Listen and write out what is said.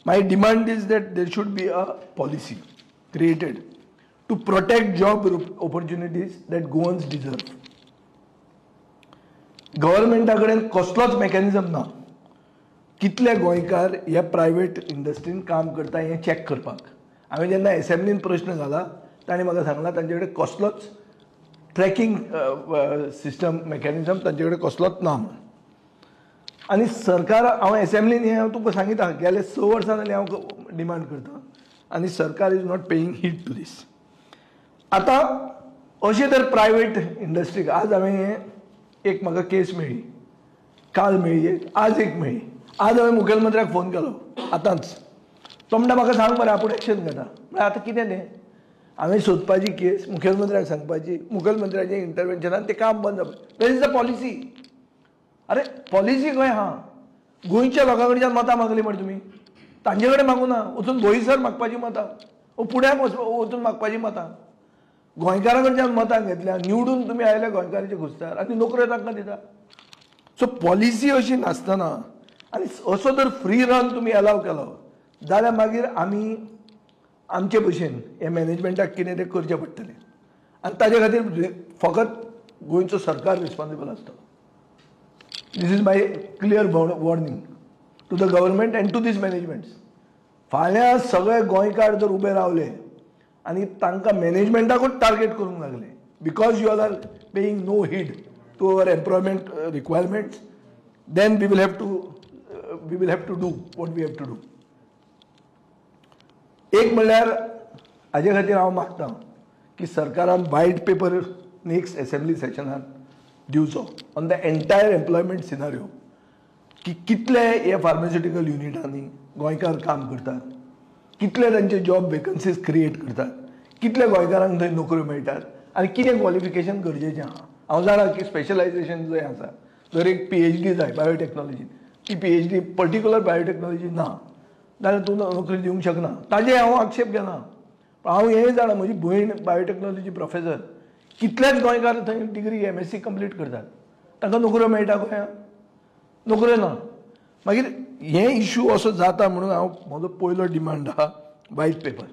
My demand is that there should be a policy created to protect job opportunities that Goans deserve. गव्हर्मेंटा कडेन कसलोच मॅकॅनिजम ना कितले गोंयकार ह्या प्रायवेट इंडस्ट्रीन काम करता हें चॅक करपाक. हांवें जेन्ना एसेंब्लीन प्रश्न घाला तांणी म्हाका सांगला तांचे कडेन कसलोच ट्रॅकिंग सिस्टम मॅकॅनिजम तांचे कडेन कसलोच ना म्हणून. आनी सरकार, हांव एसेंब्लीन हें हांव तुमकां सांगिता, गेले 6 वर्सां जालीं हांव डिमांड करता आनी सरकार is not paying heed to this. आतां अशें तर प्रायवेट इंडस्ट्रीक आज हांवें एक म्हाका केस मेळ्ळी, काल मेळ्ळी एक, आज एक मेळ्ळी. आज हांवें मुखेलमंत्र्याक फोन केलो आतांच, तो म्हणटा म्हाका सांग मरे आपूण एक्शन घेता. म्हळ्यार आतां कितें तें हांवें सोदपाची केस, मुखेलमंत्र्याक सांगपाची, मुखेलमंत्र्याच्या इंटरवेन्शनान तें काम बंद जावप. Where is the policy? अरे पॉलिसी खंय आहा? गोंयच्या लोकां कडच्यान मतां मागली मरे तुमी, तांचे कडेन मागूं ना, वचून बोईसर मागपाची मतां, पुण्याक वचून मागपाची मतां, गोंयकारां कडच्यान मतां घेतल्या, निवडून तुमी आयले गोंयकारांचे खुस्तार आनी नोकऱ्यो तांकां दिता. सो पॉलिसी अशी नासतना आनी असो जर फ्री रन तुमी एलाव केलो जाल्यार मागीर आमी आमचे भशेन हे मॅनेजमेंटाक कितें तें करचें पडटलें आनी ताजे खातीर फकत गोंयचो सरकार रिस्पॉन्सिबल आसतलो. This is my clear warning to the government and to these managements. फाल्यां सगळे गोंयकार जर उबे रावले आनी तांकां मॅनेजमेंटाकूच टार्गेट करूंक लागले because you are paying no heed to our employment requirements, then we will have to do what we have to do. एक म्हणल्यार हाजे खातीर हांव मागता की सरकारान व्हायट पेपर नेक्स्ट एसेंब्ली सेशनान दिवचो on the entire employment scenario, की कितले हे फार्मास्युटिकल युनिटांनी गोंयकार काम करतात, कितले तांचे जॉब वेकन्सीज क्रिएट करतात, कितले गोंयकारांक थंय नोकऱ्यो मेळटात आनी कितें क्वॉलिफिकेशन गरजेचें आहा. हांव जाणा की स्पेशलायझेशन जंय आसा, जर एक PhD जाय बायोटॅक्नॉलॉजीन, ती PhD particular biotechnology ना जाल्यार तूं नोकरी दिवंक शकना, ताजेर हांव आक्षेप घेना. पण हांव हें जाणा, म्हजी भयण बायोटॅक्नॉलॉजी प्रोफेसर, कितलेच गोंयकार थंय डिग्री MSc complete करतात, तांकां नोकऱ्यो मेळटा गोंयांत? नोकऱ्यो ना. मागीर हे इशू असो जाता म्हणून हांव म्हजो पयलो डिमांड आहा व्हायट पेपर.